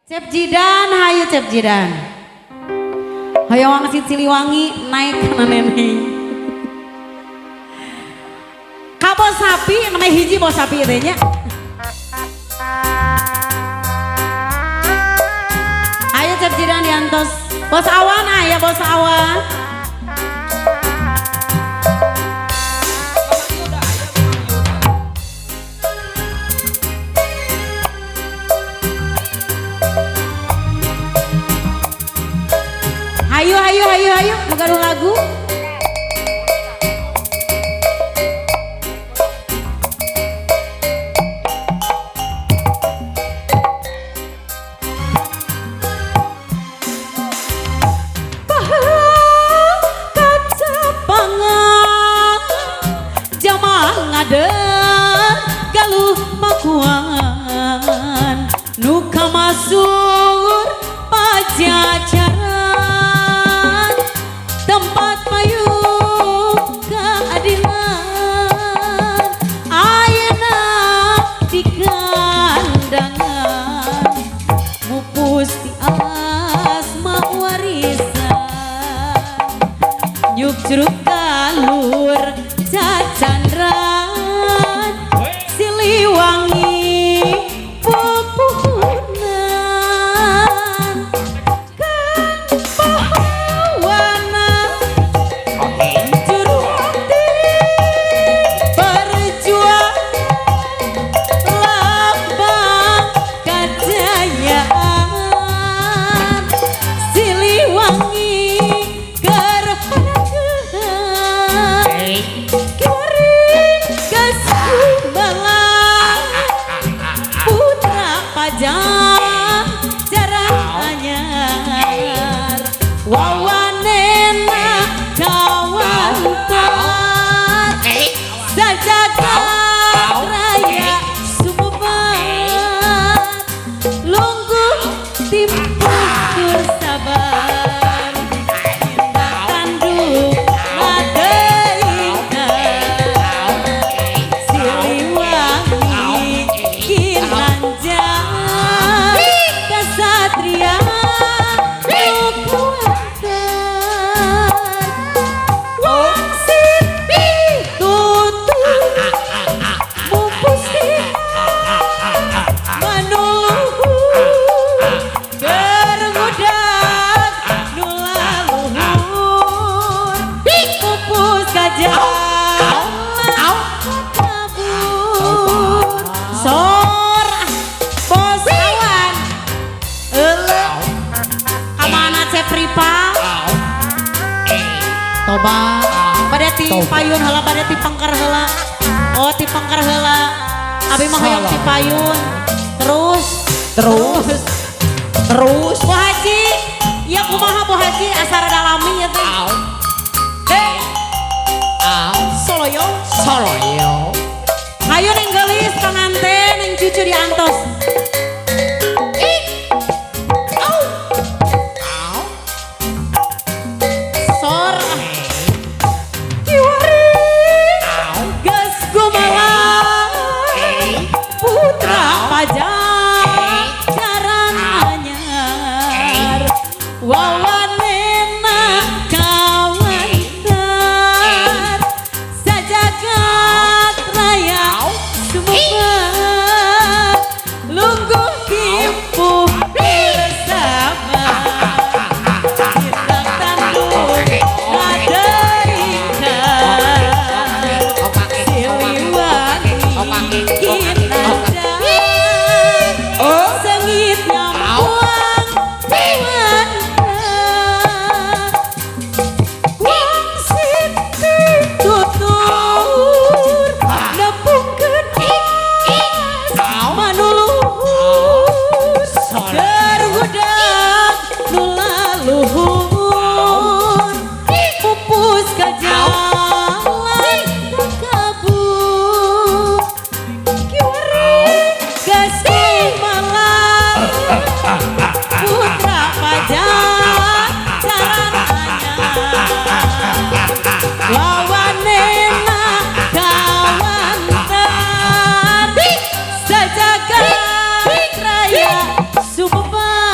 Cep Jidan, hayu Cep Jidan. Hoyong wangsit Siliwangi naik kana neneng. Ka bos sapi, namanya hiji bos sapi teh nya. Ayo Cep Jidan diantos. Bos awan aya bos awan. Hayu hayu hayu hayu nu gaduh lagu. Baheula kacapangan jamaah ngadeg galuh makuan nu kamasur pajajaran tempat payung keadilan ayeuna di kandangan mupus di asma warisan nyuk jeruk galur cacandran Siliwangi pupuhunan Kang Pahawana Juruhati berjuang lambang kejayaan Siliwangi gerhanakeun kiwari geus gumelang putra Pajajaran anyar wawanena kawantar sajagat raya sumebar lungguh timpuh sabar tindak tanduk ngadeingkan Siliwangi kinanjar kasatria nu kuantar wangsit tutur mupus manuluhur keur ngudag nu laluhur pupus ka jalan kabur sor bos awan euleuh kamana Cep Ripa toba pada ti payun heula pada ti pangker heula oh ti pangker heula abi mah hoyong ti payun terus Terus. Terus. Bu Haji ya kumaha Bu Haji asa rada lami ya teh Au. Hei Au. Soloyo Soloyo. hayu neng geulis panganten neng cucu diantos Au. Au. Sor kiwari Au. geus gumelang putra Pajajaran anyar wawanena kawantar sajagat raya sumebar lungguh timpuh bersama tindak tanduk ngadeingkan Siliwangi kinanjar sengit nyampuang piwanda wangsit tutur nepungkeun manuluhur keur ngudag nu laluhur pupus ka jalan kabur kiwari geus gumelang putra Pajajaran anyar wawanena kawantar sajagat raya sumebar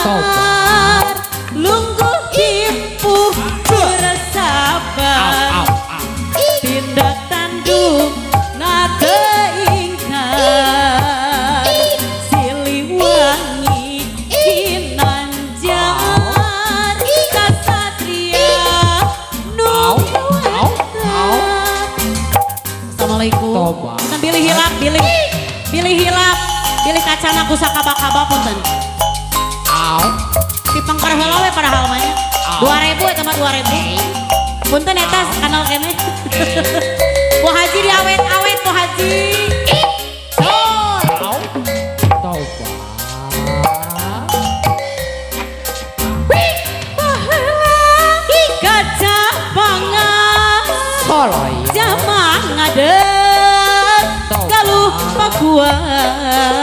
Hilap bilih kacana ku sakaba-kaba punten. Au. Ti pangkar heula we padahal mah nya. 2000 eta mah 2000. Punten eta kanal keneh. Bu Haji diawet-awet Bu Haji. Sor. Au. Toba. Gajah pangan Soloyo. jamang ngadeg Toba. Galuh Pakuan.